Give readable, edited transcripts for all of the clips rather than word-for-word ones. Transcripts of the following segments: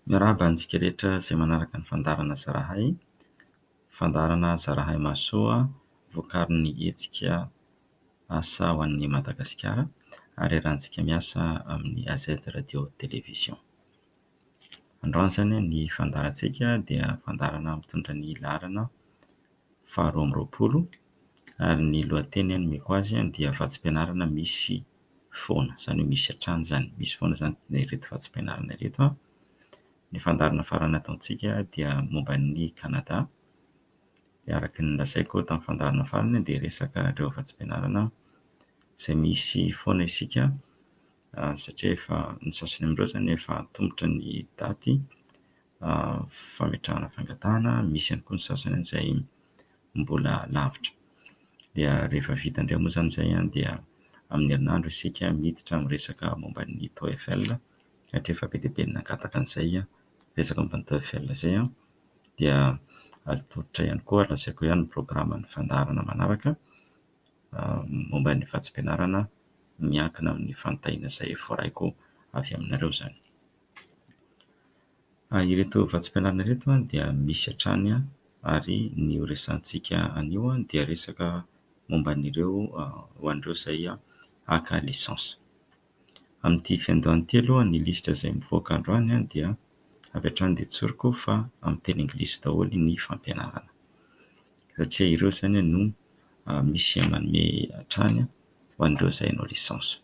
Miarahaba antsika rehetra izay manaraka ny fandaharana Zarahay. Fandaharana Zarahay Mahasoa vokarin'ny hetsika Asa ho an'i Madagasikara ary iarahantsika miasa amin'ny AZ Radio Télévision. Androany izany ny fandaharantsika dia fandaharana mitondra ny laharana faha-22 ary ny lohateny nomeko azy dia vatsim-pianarana misy foana, izany hoe misy hatrany izany, misy foana izany ireto vatsim-pianarana ireto. Ny fandaharana farany nataontsika dia momba an'i Kanada, dia araka ny nolazaiko tamin'ny fandaharana farany dia resaka ireo vatsim-pianarana izay misy foana isika satria efa ny sasany amin'ireo izany efa antomotra ny daty fametrahana fangatahana, misy ihany koa ny sasany izay mbola lavitra. Dia rehefa vita indray moa izany izay dia amin'ny herinandro isika miditra amin'ny resaka momba ny TOEFL satria efa be dia be ny nangataka an'izay resaka momba ny TOEFL izay dia atolotra ihany koa ary lazaiko ihany ny programan'ny fandaharana manaraka momba ny vatsim-pianarana miankina amin'ny fanontaniana izay voaraiko avy aminareo izany. Ireto vatsim-pianarana ireto dia misy hatrany ary ny ho resahantsika anio dia resaka momba an'ireo ho an'ireo izay haka licence. Amin'ity fiandohany ity aloha ny lisitra izay mivoaka androany dia avy hatrany dia tsoriko fa amin'ny teny anglisy daholo ny fampianarana satria ireo izany no misy manome hatrany ho an'ireo izay hanao licence.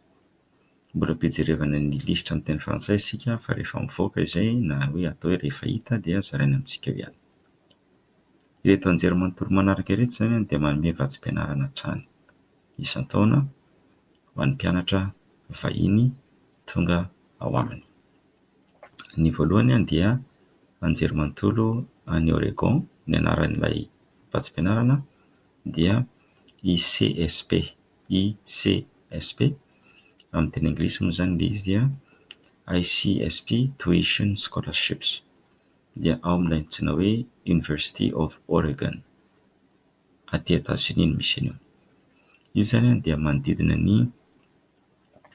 Mbola am-pijerevana ny lisitra amin'ny teny frantsay isika fa rehefa mivoaka izay na hoe atao hoe rehefa hita dia zaraina amintsika eo ihany. Ireto anjerimanontolo manaraka ireto izany dia manome vatsim-pianarana hatrany isan-taona ho an'ny mpianatra vahiny tonga ao aminy. Ny voalohany dia anjerimanontolo any Oregon, ny anaran'ilay vatsim-pianarana dia ICSP. ICSP, amin'ny teny anglisy moa izany ilay izy dia ICSP Tuition Scholarships, dia ao amin'ilay antsoina hoe University of Oregon, aty Etazonia no misy an'io. Io izany dia manodidina ny,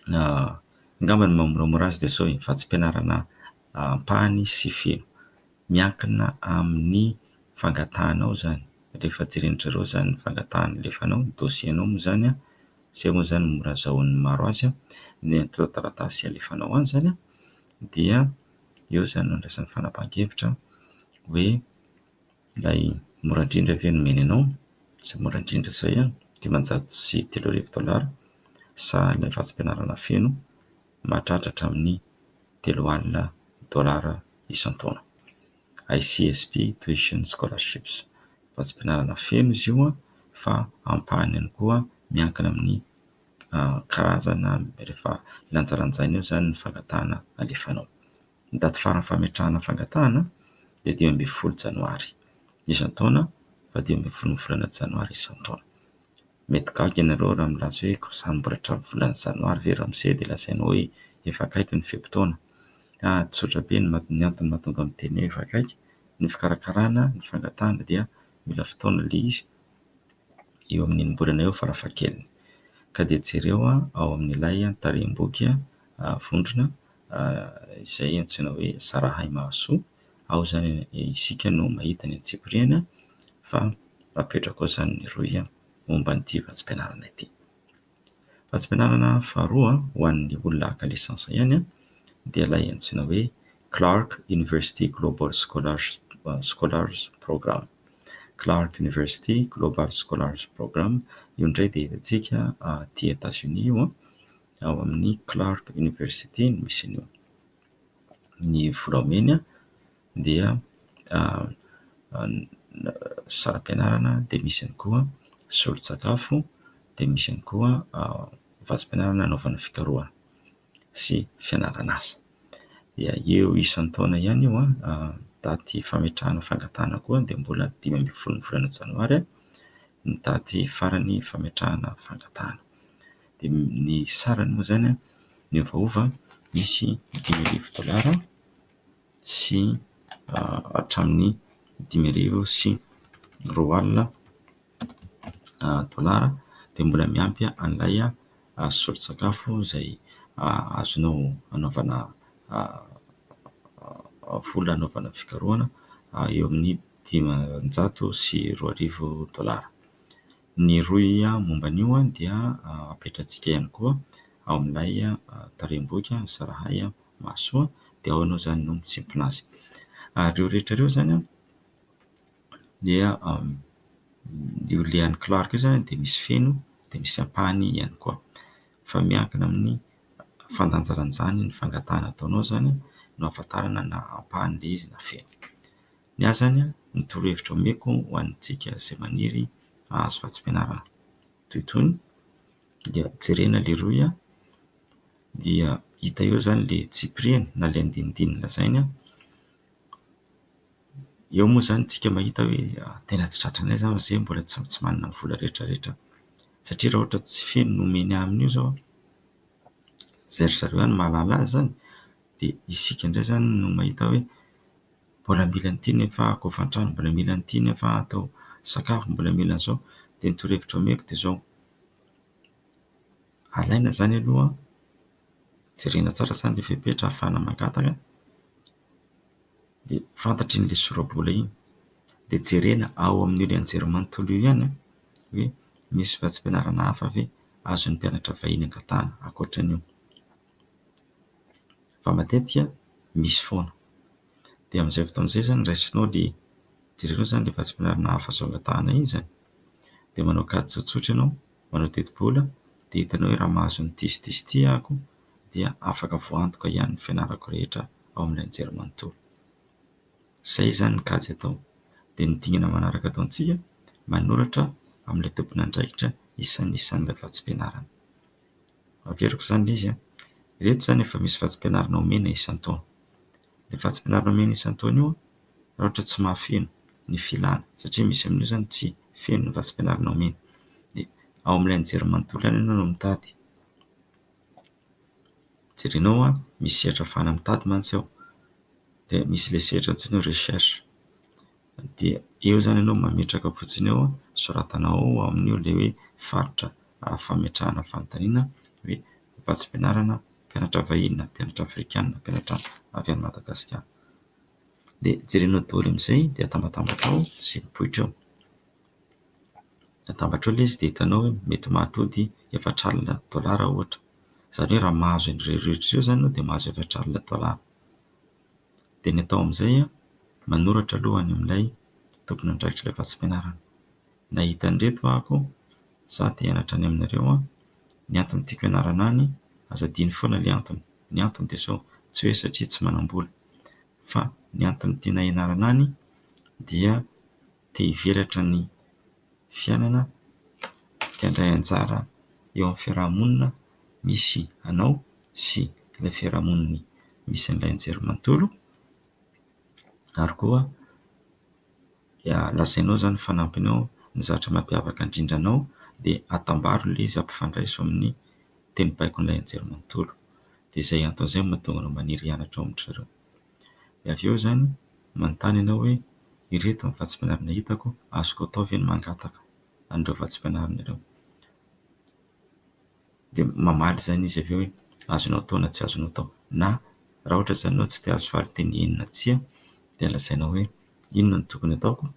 angamba ny mahamoramora azy dia izao e, vatsim-pianarana ampahany sy feno. Miankina amin'ny fangatahanao izany. Rehefa jeren'ny zareo izany ny fangatahana alefanao, ny dossier-nao moa izany an, izay moa izany no mora azahoan'ny maro azy an, ny antontan-taratasy alefanao any izany an, dia eo izany no andraisany fanapahan-kevitra hoe ilay mora indrindra ve no omeny anao, izay mora indrindra izay an, 3500 dolara, sa ilay vatsim-pianarana feno mahatratra hatramin'ny 30 000 dolara isan-taona. ICSP Tuition Scholarships. Vatsim-pianarana feno izy io fa ampahany ihany koa miankina amin'ny karazana rehefa lanjalanjaina eo izany ny fangatahana alefanao. Ny daty farany fametrahana fangatahana dia 15 janoary isan-taona fa 15 ny volana janoary isan-taona. Mety gaga ianareo raha milaza hoe koa samy mbola hatramin'ny volana janoary ve ramose dia lazainao hoe efa akaiky ny fe-potoana. Tsotra be ny antony mahatonga miteny hoe efa akaiky. Ny fikarakarana ny fangatahana dia mila fotoana ilay izy eo amin'ny enim-bolana eo farafahakeliny. Ka dia jereo ao amin'ilay tarehim-boky vondrona izay antsoina hoe Zarahay Mahasoa. Ao izany isika no mahita ny antsipiriany fa apetrako ao izany ny rohy momba an'ity vatsim-pianarana ity. Vatsim-pianarana faharoa ho an'ny olona haka licence ihany dia ilay antsoina hoe Clark University Global Scholars Scholars Program. Clark University Global Scholars Program, io indray dia hitantsika aty Etazonia io, ao amin'ny Clark University no misy an'io. Ny vola omeny dia saram-pianarana dia misy ihany koa solon-tsakafo dia misy ihany koa vatsim-pianarana anaovana fikarohana sy fianarana asa. Dia eo isan-taona ihany io an, daty fametrahana fangatahana koa dia mbola 15 ny volana janoary ny daty farany fametrahana fangatahana. Dia ny sarany moa izany an, miovaova, misy 5000 dolara sy hatramin'ny 2005 dolara dia mbola miampy an'ilay solon-tsakafo izay azonao anaovana. vola hanaovana fikarohana eo amin'ny 2500 dolara. Ny rohy momba an'io dia apetratsika ihany koa ao amin'ilay tarehim-boky Sarahay Mahasoa dia ao ianao izany no mitsimpona azy. Ary ireo rehetra ireo izany dia io ilay an'i Clark io izany dia misy feno dia misy ampahany ihany koa. Fa miankina amin'ny fandanjalanjany ny fangatahana ataonao izany no ahafantarana na ampahany ilay izy na feno. Ny ahy izany ny torohevitra omeko ho antsika izay maniry hahazo vatsim-pianarana toy itony dia jerena ilay rohy dia hita eo izany ilay tsipiriany na ilay andinindininy lazainy. Eo moa izany tsika mahita hoe tena tsy tratranay izany fa izay mbola tsy manana ny vola rehetra rehetra satria raha ohatra tsy feno no omeny ahy amin'io izao izay ry zareo ihany mahalala azy izany dia isika indray izany no mahita hoe mbola mila an'ity nefa hofan-trano, mbola mila an'ity nefa atao sakafo, mbola mila an'izao. Dia ny torohevitra omeko dia izao, alaina izany aloha, jerena tsara izany ilay fepetra ahafahana mangataka dia fantatra iny ilay sora-bola iny. Dia jerena ao amin'io ilay anjerimanontolo io ihany hoe misy vatsim-pianarana hafa ve azon'ny mpianatra vahiny angatahana ankoatran'io. Fa matetika misy foana. Dia amin'izay fotoana izay izany raisinao ilay, jerenao izany ilay vatsim-pianarana hafa azo angatahana iny izany. Dia manao kajy tsotsotra ianao, manao tetibola, dia hitanao hoe raha mahazo an'ity sy ity sy ity aho dia afaka voaantoka ihany ny fianarako rehetra ao amin'ilay anjerimanontolo. Izay izany ny kajy atao. Dia ny dingana manaraka ataontsika, manoratra amin'ilay tompon'andraikitra isan'isan'ilay vatsim-pianarana. Averiko izany ilay izy an! Ireto izany efa misy vatsim-pianarana omena isan-taona. Ilay vatsim-pianarana omena isan-taona io raha ohatra tsy mahafeno ny filana satria misy amin'io izany tsy feno ny vatsim-pianarana omena dia ao amin'ilay anjerimanontolo ihany ianao no mitady. Jerenao an, misy sehatra ahafahana mitady mantsy ao. Dia misy ilay sehatra antsoina hoe recherche. Dia eo izany ianao mametraka fotsiny eo, soratana ao amin'io ilay hoe faritra fametrahana fanontaniana hoe vatsim-pianarana, mpianatra vahiny na mpianatra afrikanina, mpianatra avy any Madagasikara. Dia jerenao daholo amin'izay dia atambatambatra ao izay mipoitra eo. Atambatra eo ilay izy dia hitanao hoe mety mahatody 40 dolara ohatra. Izany hoe raha mahazo an'ireo rehetra ireo izany ianao dia mahazo 40 dolara. Dia ny atao amin'izay an, manoratra aloha any amin'ilay tompon'andraikitra ilay vatsim-pianarana. Nahita an'ireto aho, za te hianatra any aminareo an, ny antony tiako hianarana any, aza adino foana ilay antony. Ny antony dia izao, tsy hoe satria tsy manam-bola fa ny antony tiana hianarana any dia te hivelatra ny fiainana, te handray anjara eo amin'ny fiaraha-monina misy anao sy ilay fiaraha-monina misy an'ilay anjerimanontolo ary koa lazainao izany ny fanampinao, ny zavatra mampiavaka indrindra anao dia atambaro ilay izy ampifandraiso amin'ny teny baikon'ilay anjerimanontolo. Dia izay antony izay no mahatonga anao maniry hianatra ao amin-dry zareo. Dia avy eo izany manontany ianao hoe ireto ny vatsim-pianarana hitako, azoko atao ve ny mangataka an'ireo vatsim-pianarana ireo? Dia mamaly izany izy avy eo hoe azonao atao na tsy azonao atao. Na raha ohatra izany ianao tsy te hahazo valin-teny eny na tsia dia lazainao hoe inona no tokony hataoko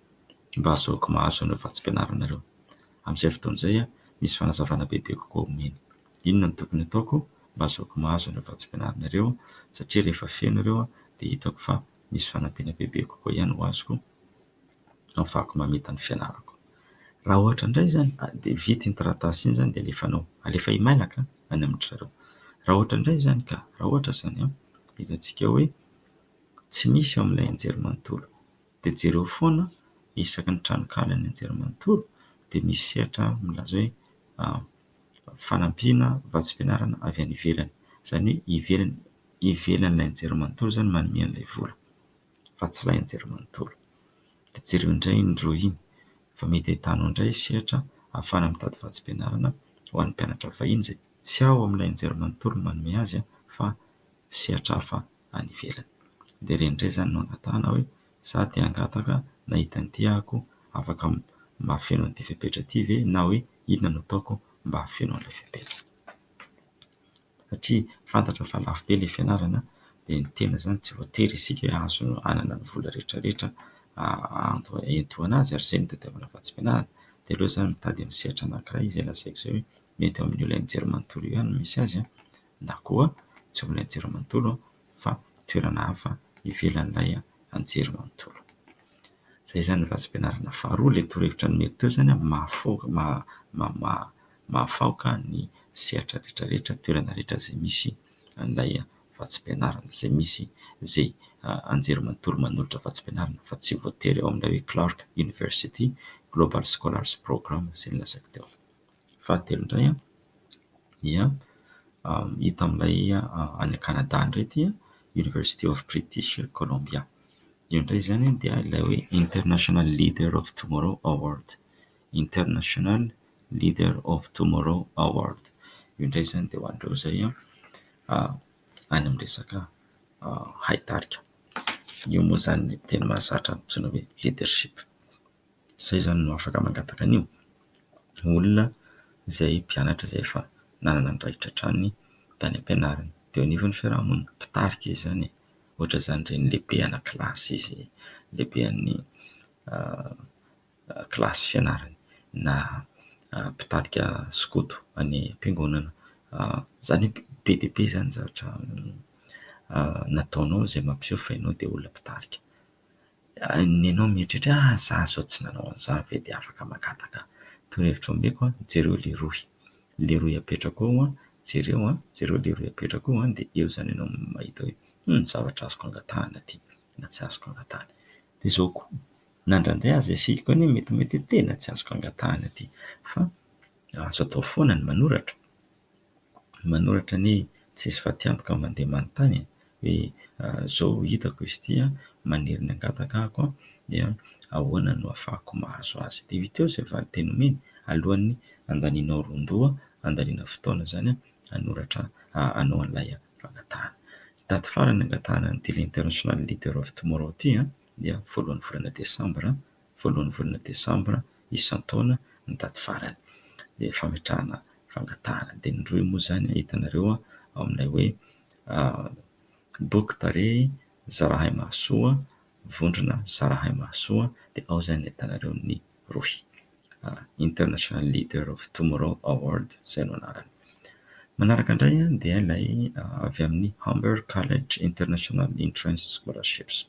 mba hahazoako mahazo an'ireo vatsim-pianarana ireo. Amin'izay fotoana izay misy fanazavana bebe kokoa omeny. Inona no tokony hataoko mba hahazoako mahazo an'ireo vatsim-pianarana ireo satria rehefa feno ireo dia hitako fa misy fanampiana bebe kokoa ihany ho azoko ahafahako mamita ny fianarako. Raha ohatra indray izany dia vita iny taratasy iny izany dia alefanao, alefa imailaka any amin-dry zareo. Raha ohatra indray izany ka, raha ohatra izany an, hitantsika hoe tsy misy ao amin'ilay anjerimanontolo dia jereo foana isaky ny tranonkalan'ny anjerimanontolo dia misy sehatra milaza hoe fanampiana vatsim-pianarana avy any ivelany. Izany hoe ivelany, ivelan'ilay anjerimanontolo izany manome an'ilay vola fa tsy ilay anjerimanontolo. Dia jereo indray iny rohy iny fa mety ahitanao indray sehatra ahafahana mitady vatsim-pianarana ho an'ny mpianatra vahiny izay tsy ao amin'ilay anjerimanontolo no manome azy fa sehatra hafa any ivelany. Dia ireny indray izany no angatahana hoe za te hangataka nahita an'ity aho afaka mahafeno an'ity fepetra ity ve na hoe inona no ataoko mba hahafeno an'ilay fepetra. Satria fantatra fa lafo be ilay fianarana dia. Dia ny tena izany tsy voatery isika hoe hahazo hanana ny vola rehetra rehetra ento anazy ary izay no itadiavana vatsim-pianarana. Dia aleo izany mitady amin'ny sehatra anankiray izay lazaiko izay hoe mety ao amin'io ilay anjerimanontolo io ihany no misy azy na koa tsy ao amin'ilay anjerimanontolo fa toerana hafa ivelan'ilay anjerimanontolo. Izay izany ny vatsim-pianarana faharoa, ilay torohevitra nomeko teo izany mahafaoka ny sehatra rehetra rehetra, toerana rehetra izay misy an'ilay vatsim-pianarana, izay misy izay anjerimanontolo manolotra vatsim-pianarana fa tsy voatery ao amin'ilay hoe Clark University Global Scholars Program izay nolazaiko teo. Fahatelo indray dia hita amin'ilay any Canada indray ity, University of British Columbia. Io indray izany dia ilay hoe International Leader of Tomorrow Award. International Leader of Tomorrow Award. Io indray izany dia ho an'ireo izay any amin'ny resaka haitarika. Io moa izany ny teny mahazatra antsoina hoe leadership. Izay izany no afaka mangataka an'io. Olona izay mpianatra izay efa nanana andraikitra hatrany tany am-pianarana, teo anivon'ny fiarahamonina, mpitarika izy izany e. Ohatra izany ireny lehibe ana kilasy izy, lehibe an'ny kilasy fianarany na mpitarika skoto any am-piangonana. Izany hoe be dia be izany zavatra nataonao izay mampiseho fa ianao dia olona mpitarika. Ny anao mieritreritra hoe ah za zao tsy nanao an'izany ve dia afaka mangataka. Torohevitra omeko an, jereo ilay rohy. Ilay rohy apetrako ao an, jereo an, jereo ilay rohy apetrako ao an, dia eo izany ianao mahita hoe zavatra azoko angatahana ity na tsy azoko angatahana. Dia izao koa, na indraindray aza isika koa anie mety mahita hoe tena tsy azoko angatahana ity fa azo atao foana ny manoratra. Manoratra anie tsisy fatiantoka mandeha manontany e, hoe izao hitako izy ity an, maniry ny hangataka aho an, dia ahoana no ahafahako mahazo azy. Dia hita eo izay valin-teny omeny alohan'ny handanianao ron-doha, handaniana fotoana izany an, hanoratra hanao an'ilay fangatahana. Daty farany hangatahana an'ity ilay International Leader of Tomorrow ity an, dia voalohan'ny volana desambra, voalohan'ny volana desambra isan-taona ny daty farany. Dia fametrahana fangatahana. Dia ny rohy moa izany hitanareo ao amin'ilay hoe boky tarehy Zarahay Mahasoa, vondrona Zarahay Mahasoa, dia ao izany ahitanareo ny rohy. International Leader of Tomorrow Award izay no anarany. Manaraka indray dia ilay avy amin'ny Humber College International Entrance Scholarships.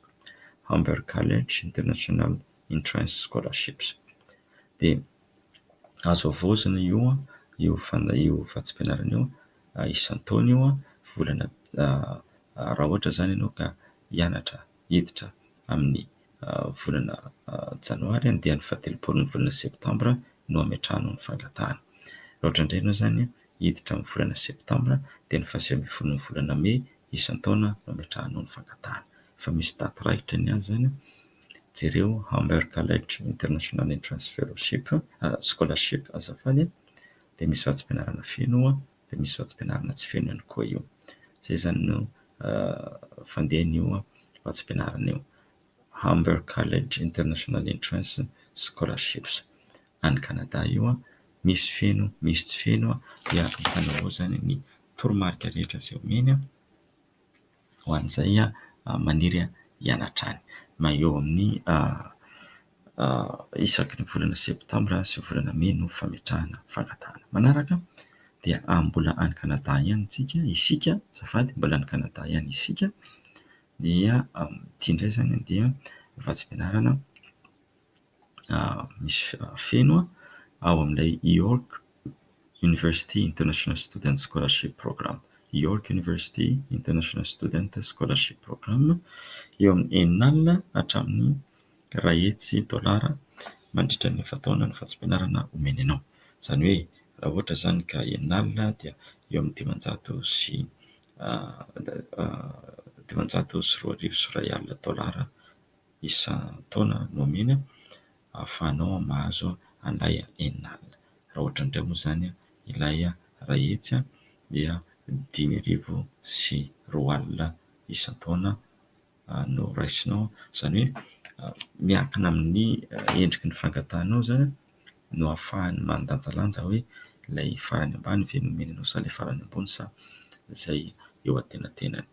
Humber College International Entrance Scholarships. Dia azo havaozina io io io vatsim-pianarana io isan-taona io volana raha ohatra izany ianao ka hianatra hiditra amin'ny volana janoary dia ny fahatelopolo ny volana septambra no hametrahanao ny fangatahana. Raha ohatra indray ianao izany hiditra amin'ny volana septambra dia ny fahasivy ambin'ny folo ny volana mey isan-taona no hametrahanao ny fangatahana. Efa misy daty raikitra ny azy izany. Jereo Humber College International Entrance Fellowship Scholarship azafady dia misy vatsim-pianarana feno ao dia misy vatsim-pianarana tsy feno ihany koa io. Izay izany no fandehan'io vatsim-pianarana io. Humber College International Entrance Scholarships. Any Canada io, misy feno, misy tsy feno dia hitanao ao izany ny toromarika rehetra izay omeny ho an'izay maniry hianatra any. Na eo amin'ny isaky ny volana septambra sy volana mey no fametrahana fangatahana. Manaraka dia mbola any Canada ihany isika, isika azafady, mbola any Canada ihany isika dia ity indray izany dia vatsim-pianarana misy feno ao amin'ilay York University International Student Scholarship Program. York University International Student Scholarship Program eo amin'ny enina alina hatramin'ny iray hetsy dolara mandritra ny efa-taona ny vatsim-pianarana omeny anao. Izany hoe raha ohatra izany ka enina alina dia eo amin'ny 2500 sy 2500 dolara isan-taona no omeny ahafahanao mahazo an'ilay enina alina. Raha ohatra indray moa izany ilay iray hetsy dia 2500 isan-taona no raisinao. Izany hoe miankina amin'ny endriky ny fangatahanao izany no ahafahany mandanjalanja hoe ilay farany ambany ve no omeny anao sa ilay farany ambony sa izay eo antenatenany.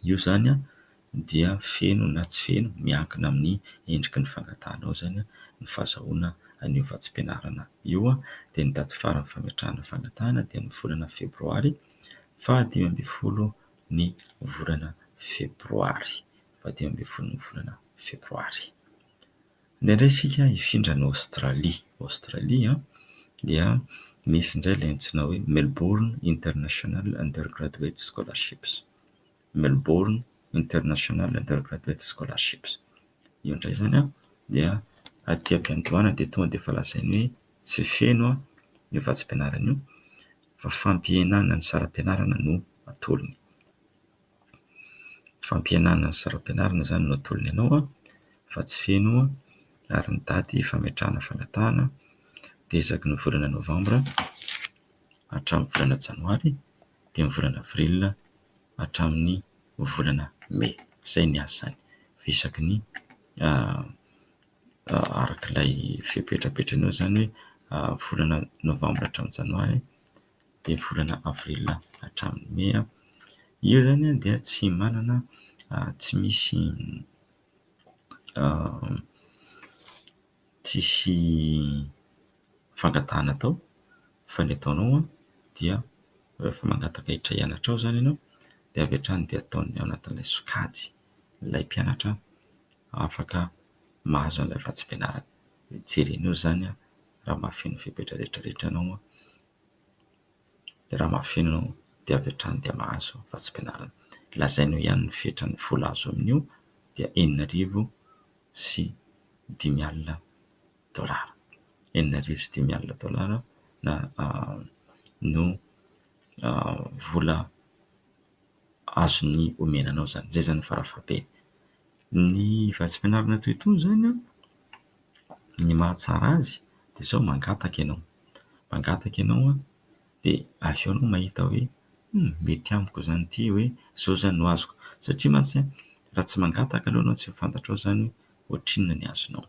Io izany dia feno na tsy feno miankina amin'ny endriky ny fangatahanao izany ny fahazahoana an'io vatsim-pianarana io. Dia ny daty faran'ny fametrahana fangatahana dia ny volana febroary faha-15 ny volana febroary. Faha-15 ny volana febroary. Andeha indray isika hifindra any Aostralia. Aostralia dia misy indray ilay antsoina hoe Melbourne International Undergraduate Scholarships. Melbourne International Undergraduate Scholarships. Io indray izany dia aty am-piandohana dia tonga dia efa lazainy hoe tsy feno io vatsim-pianarana io fa fampihenana ny saram-pianarana no atolony. Fampihenana ny saram-pianarana izany no atolony anao fa tsy feno ary ny daty fametrahana fangatahana dia isaky ny volana novambra hatramin'ny volana janoary dia ny volana avril hatramin'ny volana mey. Izay ny azy izany fa isaky ny araka ilay fepetrapetrany eo izany hoe volana novambra hatramin'ny janoary dia volana avril hatramin'ny mey. Io izany dia tsy manana, tsy misy tsisy fangatahana atao fa ny ataonao dia rehefa mangataka hiditra hianatra ao izany ianao dia avy hatrany dia ataony ao anatin'ilay sokajy ilay mpianatra afaka mahazo an'ilay vatsim-pianarana. Jerena eo izany raha mahafeno ny fepetra rehetra rehetra ianao dia raha mahafeno ianao dia avy hatrany dia mahazo vatsim-pianarana. Lazaina eo ihany ny fetran'ny vola azo amin'io dia 5 600 dolara. 5 600 dolara na no vola azony omena anao izany. Izay izany ny farafahabeny. Ny vatsim-pianarana toy itony izany an, ny mahatsara azy dia izao mangataka ianao. Mangataka ianao an, dia avy eo ianao mahita hoe mety amiko izany ity hoe izao izany no azoko. Satria mantsy raha tsy mangataka aloha ianao tsy ho fantatrao izany hoe ohatrinona ny azonao.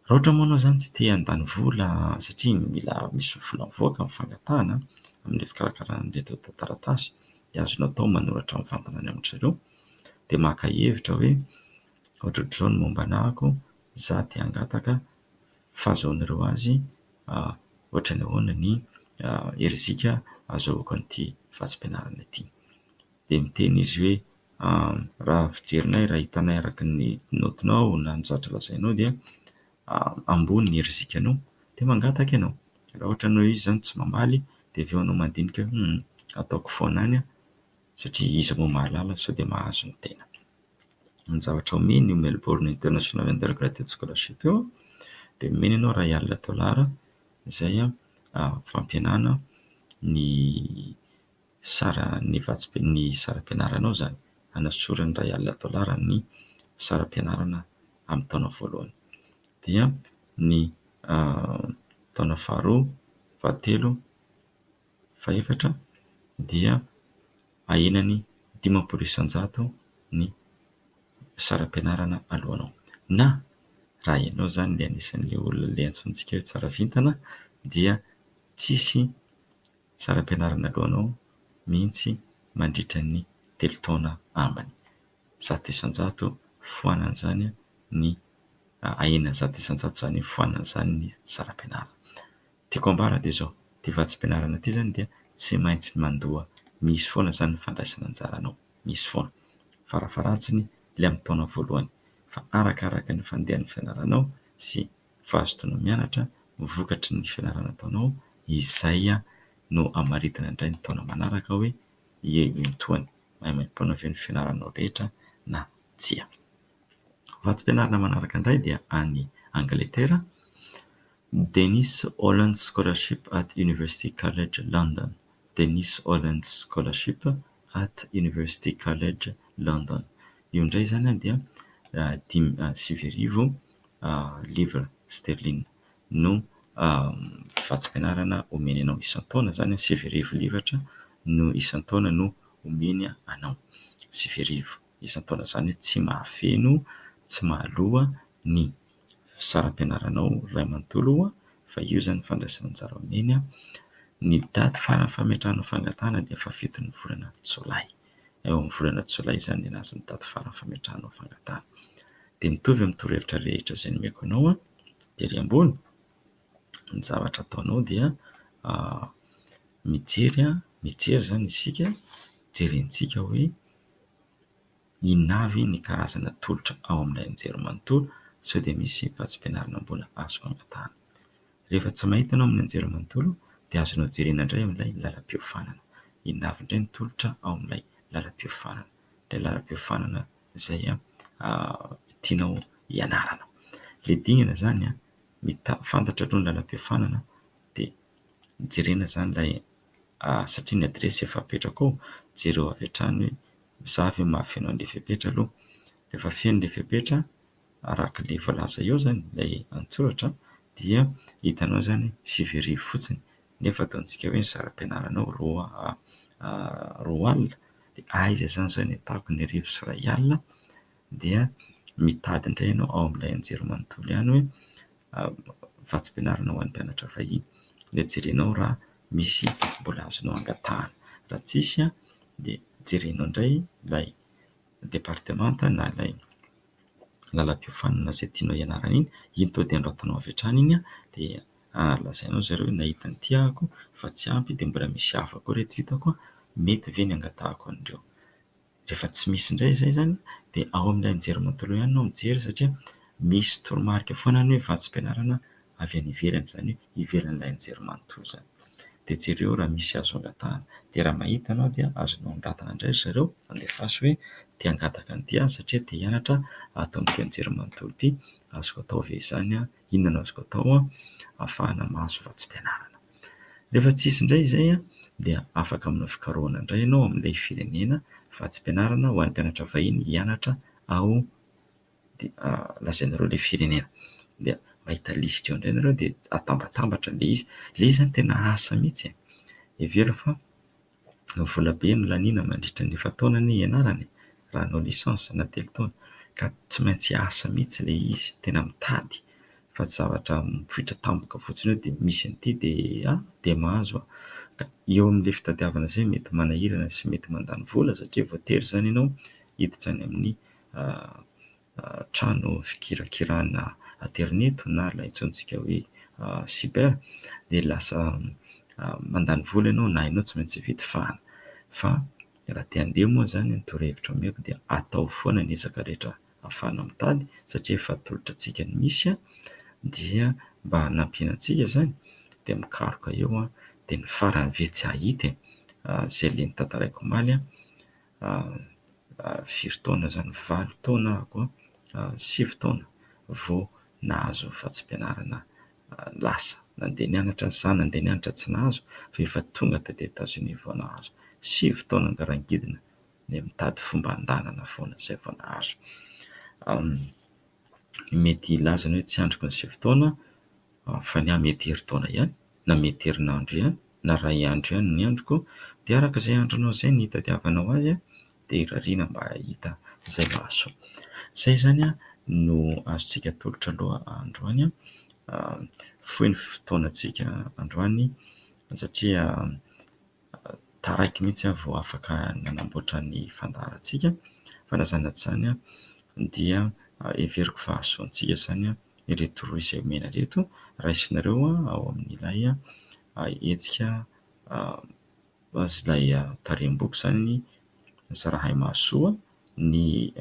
Raha ohatra moa ianao izany tsy te handany vola satria mila misy vola mivoaka amin'ny fangatahana amin'ny fikarakarana an'ireto taratasy dia azonao atao manoratra mivantana any amin-dry zareo dia maka hevitra hoe ohatrohatr'izao ny momba anahako, izaho te hangataka fahazoanareo azy ohatran'ny ahoana ny herizika ahazoako an'ity vatsim-pianarana ity. Dia miteny izy hoe raha fijerinay, raha hitanay araka ny naotinao na ny zavatra lazainao dia ambony ny herizikanao dia mangataka ianao. Raha ohatra anao izy izany tsy mamaly dia avy eo ianao mandinika hoe ataoko foana any aho satria iza moa mahalala sao dia mahazo ny tena. Ny zavatra omeny io Melbourne International Undergraduate Scholarship io dia omeny ianao iray alina dolara izay fampihenana ny sara ny vatsim- ny saram-pianaranao izany. Anasorany iray alina dolara ny saram-pianarana amin'ny taona voalohany. Dia ny taona faharoa, fahatelo, fahefatra dia ahenany 50% ny saram-pianarana alohanao. Na raha ianao izany ilay anisan'ilay olona ilay antsointsika hoe tsara vintana dia tsisy saram-pianarana alohanao mihitsy mandritra ny 3 taona ambiny. 100% foanana izany ny ahenany 100% izany hoe foanana izany ny saram-pianarana. Tiako ambara dia izao, ity vatsim-pianarana ity izany dia tsy maintsy mandoa, misy foana izany ny fandraisana anjaranao, misy foana. Farafaharatsiny ilay amin'ny taona voalohany fa arakaraka ny fandehan'ny fianaranao sy fahazotoanao mianatra, vokatry ny fianarana ataonao, izay no hamaritana indray ny taona manaraka hoe intoany maimaimpoana ve ny fianaranao rehetra na tsia. Vatsim-pianarana manaraka indray dia any Angletera, Denis Holland Scholarship at University College London. Denis Holland Scholarship at University College London. Io indray izany dia 95 livre sterling no vatsim-pianarana omeny anao isan-taona izany, 9000 livatra no isan-taona no omeny anao. 9000 isan-taona izany hoe tsy mahafeno, tsy mahaloa ny saram-pianaranao iray manontolo fa io izany ny fandraisana anjara omeny. Ny daty faran'ny fametrahana fangatahana dia faha-7n'ny volana jolay. Eo amin'ny volana jolay izany ny anazy ny daty farany fametrahanao fangatahana. Dia mitovy amin'ny torohevitra rehetra izay nomeko anao tery ambony, ny zavatra ataonao dia mijery, mijery izany isika, jerentsika hoe inona avy ny karazana tolotra ao amin'ilay anjerimanontolo sao dia misy vatsim-pianarana mbola azo angatahana. Rehefa tsy mahita ianao amin'ny anjerimanontolo dia azonao jerena indray amin'ilay lalam-piofanana. Inona avy indray ny tolotra ao amin'ilay lalam-piofanana, ilay lalam-piofanana izay tianao hianarana. Ilay dingana izany, mita- fantatra aloha ny lalam-piofanana dia jerena izany ilay satria ny adiresy efa apetraka ao, jereo avy hatrany hoe za ve mahafeno an'ilay fepetra aloha. Rehefa feno ilay fepetra araka ilay voalaza eo izany, ilay an-tsoratra dia hitanao izany 9000 fotsiny nefa ataontsika hoe ny saram-pianaranao roa roa alina dia aiza izany izao ny ahitako ny 1100 dia mitady indray ianao ao amin'ilay anjerimanontolo ihany hoe vatsim-pianarana ho an'ny mpianatra vahiny dia jerenao raha misy mbola azonao angatahana. Raha tsisy dia jerenao indray ilay departemanta na ilay lalam-piofanana izay tianao hianarana iny, iny tonga dia anoratanao avy hatrany iny dia lazainao zareo hoe nahita an'ity aho fa tsy ampy dia mbola misy hafa koa ireto hitako, mety ve ny angatahako an'ireo? Rehefa tsy misy indray izay izany dia ao amin'ilay anjerimanontolo ihany ianao mijery satria misy toromarika foana any hoe vatsim-pianarana avy any ivelany, izany hoe ivelan'ilay anjerimanontolo izany. Dia jereo raha misy azo angatahana. Dia raha mahita ianao dia azonao anoratana indray ry zareo, alefaso hoe te hangataka an'ity aho satria te hianatra ato amin'ity anjerimanontolo ity, azoko atao ve izany? Inona no azoko atao ahafahana mahazo vatsim-pianarana? Rehefa tsisy indray izay dia afaka manao fikarohana indray ianao amin'ilay firenena vatsim-pianarana ho an'ny mpianatra vahiny hianatra ao dia lazainareo ilay firenena. Dia mahita lisitra eo indray ianareo dia atambatambatra ilay izy. Ilay izy izany tena asa mihitsy e! Hevero fa vola be no laniana mandritra ny efa-taona anie hianarana e! Raha hanao licence na 3 taona. Ka tsy maintsy asa mihitsy ilay izy, tena mitady fa tsy zavatra mipoitra tampoka fotsiny eo dia misy an'ity dia ah! dia mahazo aho. Ka eo amin'ilay fitadiavana izay mety manahirana sy mety mandany vola satria voatery izany ianao hiditra any amin'ny trano fikirakirana aterineto na ilay antsointsika hoe cyber dia lasa mandany vola ianao na ianao tsy maintsy hividy fahana. Fa raha te handeha moa izany ny torohevitra omeko dia atao foana ny ezaka rehetra ahafahana mitady satria efa atolotra antsika ny misy dia mba hanampiana antsika izany dia mikaroka eo dia ny farany ve tsy hahita e! Izay ilay notantaraiko omaly an! Firy taona izany? 8 taona aho 9 taona vao nahazo vatsim-pianarana lasa. Nandeha nianatra, za nandeha nianatra tsy nahazo fa efa tonga taty Etazonia vao nahazo. 9 taona ngarangidina dia mitady fomba handanana foana izay vao nahazo. Mety hilaza ny hoe tsy andriko ny 9 taona fa ny ahy mety herintaona ihany na mety herinandro ihany na iray andro ihany ny androko dia araka izay andronao izay ny hitadiavanao azy dia irariana mba hahita izay mahasoa. Izay izany no azontsika atolotra aloha androany. Fohy ny fotoanantsika androany satria taraiky mihitsy aho vao afaka nanamboatra ny fandaharantsika. Fa na izany na tsy izany dia heveriko fa hahasoa antsika izany ireto rohy izay omena ireto. Raisinareo ao amin'ilay hetsika ilay tarehim-boky izany Zarahay Mahasoa ny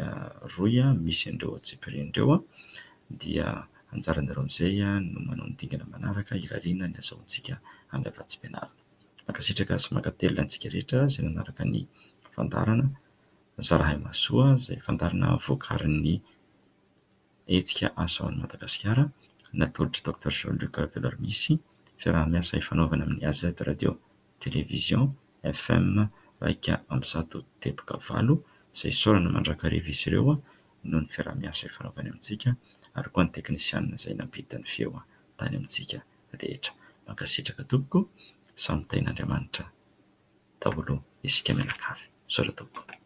rohy misy an'ireo antsipiriany ireo dia anjaranareo amin'izay no manao ny dingana manaraka irariana ny azahoantsika an'ilay vatsim-pianarana. Mankasitraka sy mankatelina antsika rehetra izay nanaraka ny fandaharana Zarahay Mahasoa izay fandaharana voakarin'ny hetsika Asa ho an'i Madagasikara natolotr'i Docteur Jean Luc Raveloarimisy, fiaraha-miasa ifanaovana amin'ny AZ Radio Télévision FM 101.8 izay isaorana mandrakariva izy ireo noho ny fiaraha-miasa ifanaovany amintsika ary koa ny teknisianina izay nampita ny feo tany amintsika rehetra. Mankasitraka tompoko, samy tahin'Andriamanitra daholo isika mianakavy. Misaotra tompoko.